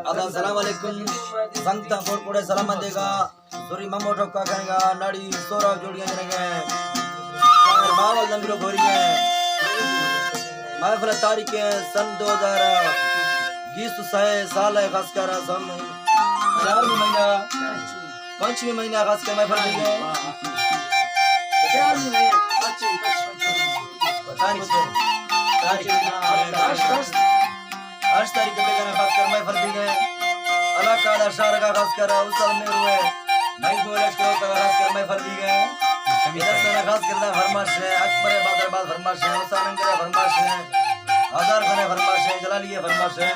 السلام علیکم۔ سنگتاں کوڑ کوڑے سلام دیگا۔ سوری ممو ٹوکا کنگا، ناڑی سورا جوڑیاں جنگا۔ شاعر باول دمبرو گوری ہے۔ محفل تاریخ ہے سن دو ہزار بیست سہ سال ہے، خاص کر سن چار مہینہ، پنچمی مہینہ خاص کر محفل دی ہے۔ چار مہینہ، پنچمی، پنچمی، پنچمی۔ تاریخ، تاریخ۔ ہشت تاریخ ءَ بگن ءَ خاص کر محفل بیگ ءَ۔ علاقہ دا شہر کا خاص کر استاد میرو ہے۔ مئی گول اشکر ہوتا خاص کر محفل بیگ ءَ۔ ادھر سے خاص کر دا فرمائش ہے، اکبر ہے، بادر باد فرمائش ہے، حسین انگر ہے فرمائش ہے، ہزار خان ہے فرمائش ہے، جلالی ہے فرمائش ہے،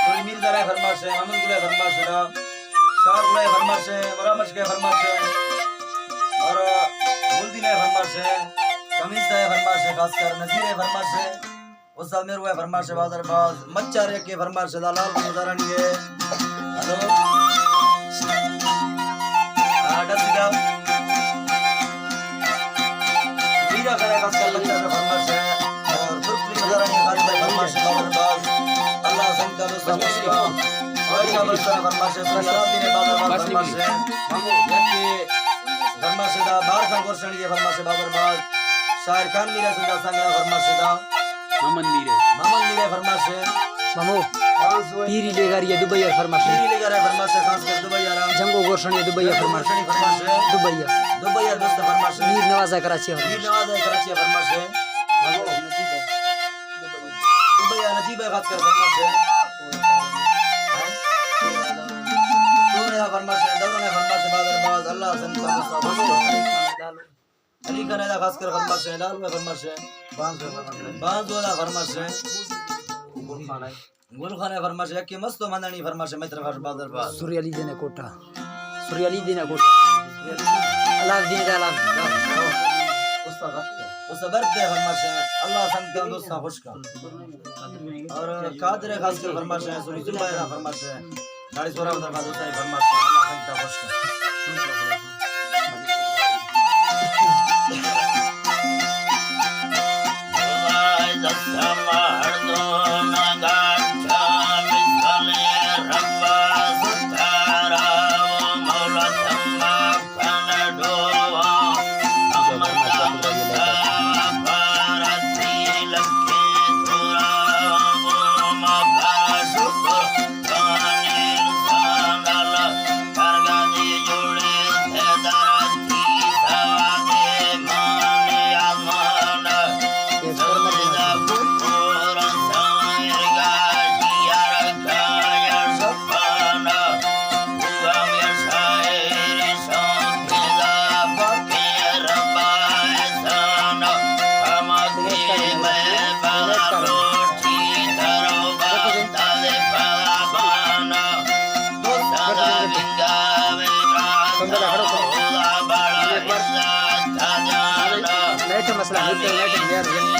سوری میر دار ہے فرمائش ہے، محمد گل ہے فرمائش ہے، شاہ گل ہے فرمائش ہے، برامش کے فرمائش ہے، اور گلدین ہے فرمائش ہے، کمیز ہے فرمائش ہے، خاص کر نذیر ہے فرمائش ہے۔ استاد میرو ہے فرمائش باز ءَ باز، مچار یکے فرمائش دا لال گزارانی ہے۔ ہلو۔ آ، ڈس دا۔ میرا کرے خاص کر مچار فرمائش ہے۔ اور ترکلی گزارانی خاطر فرمائش باز ءَ باز۔ اللہ سنگتا دوستا خوش کن۔ اور کیا بلتا فرمائش ہے، سنگتا دین باز ءَ باز فرمائش ہے۔ یکے فرمائش دا بار خان گورشانی ہے فرمائش باز ءَ باز۔ شاعر خان میرا سنگا سنگا فرمائش دا۔ ممن میرے۔ ممن میرے فرمائش ہے۔ ممو۔ پیری لیگاری دبئی ءَ فرمائش ہے۔ پیری لیگاری فرمائش ہے، خاص کر دبئی ءَ۔ جنگو گورشنی دبئی ءَ فرمائش۔ گورشنی فرمائش ہے۔ دبئی ءَ۔ دبئی ءَ دوست فرمائش ہے۔ میر نواز ءَ کراچی ءَ۔ میر نواز ءَ کراچی ءَ فرمائش ہے۔ ممو۔ دبئی ءَ نجیب ءَ خاص کر فرمائش ہے۔ تو نے فرمائش ہے، دوروں نے فرمائش ہے، بادر باز، اللہ سنتا دوستا۔ علی خان ءَ خاص کر فرمائش ہے، لال ءَ فرمائش ہے۔ بانز ءَ فرمائش ہے۔ بانز ءَ فرمائش ہے۔ گل خان ءَ۔ گل خان ءَ فرمائش ہے۔ یکے مست و مندانی فرمائش ہے، مئے طرف ءَ بادر باز۔ سوری علی دین ءَ کوٹا۔ سوری علی دین ءَ کوٹا۔ اللہ دین ءَ اللہ۔ استاد برتے۔ استاد برتے فرمائش ہے۔ اللہ سنگتاں دوستاں خوش کن۔ اور قادر ءَ خاص کر فرمائش ہے، سوری زبیر ءَ فرمائش ہے۔ ناڑی سورا ادھر بازو تائی فرمائش ہے، اللہ سنگتا خوش کن۔ لائٹ مسئلہ ہے، لائٹ یار۔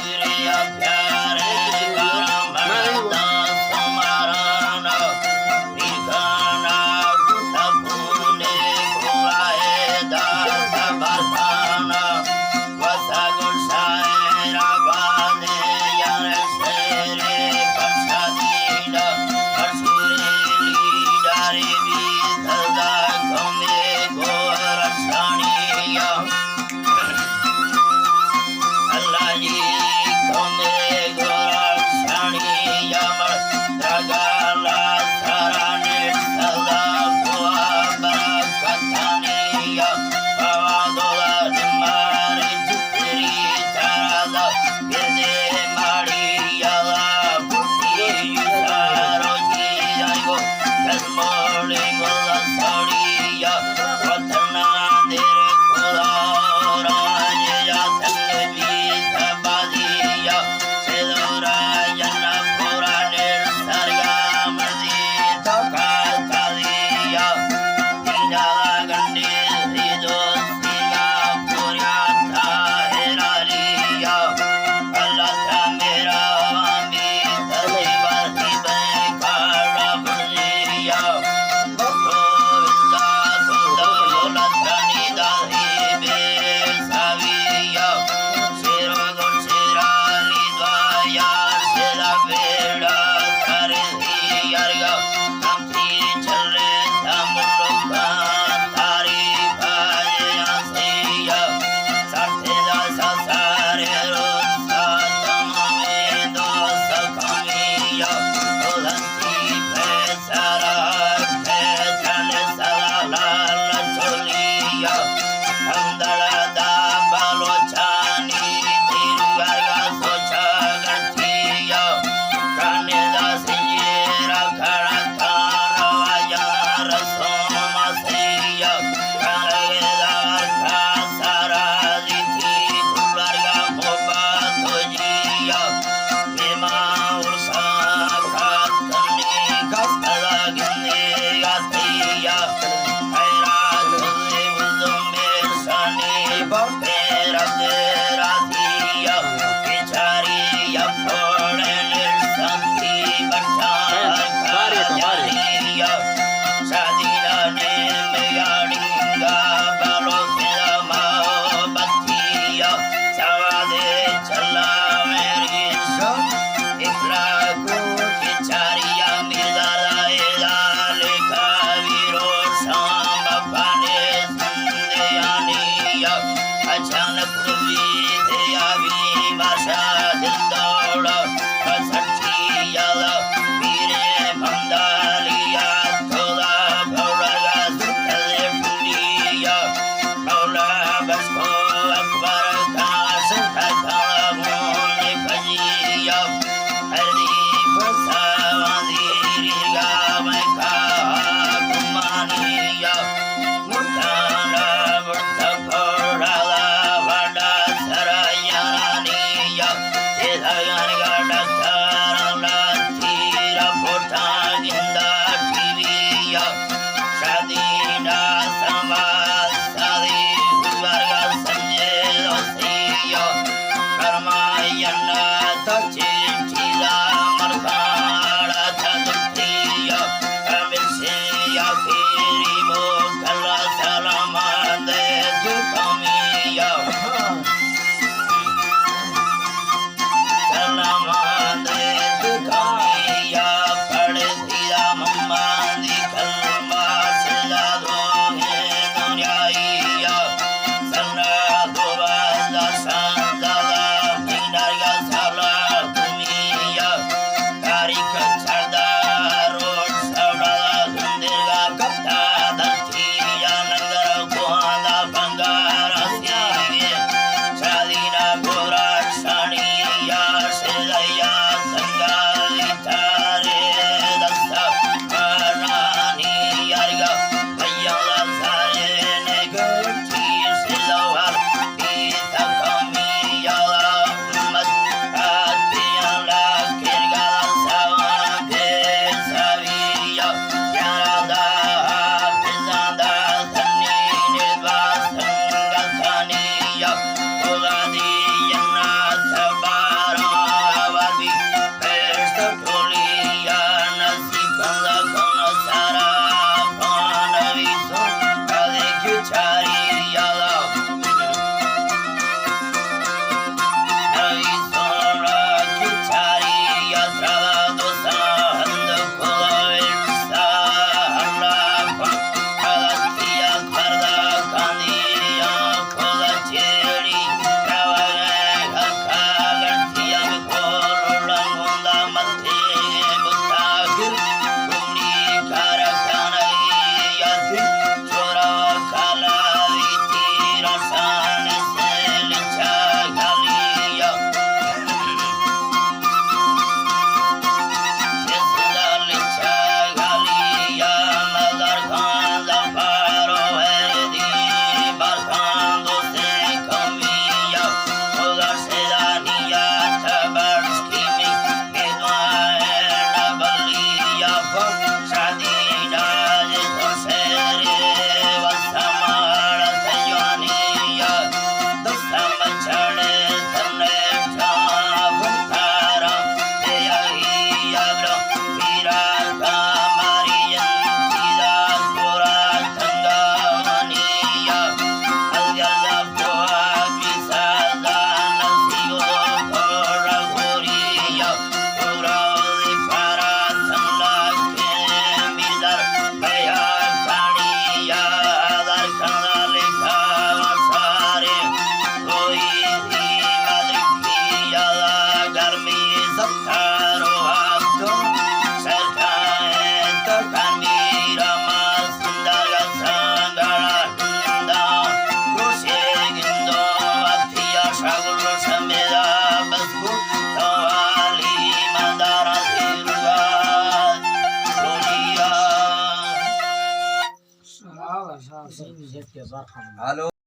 ہلو۔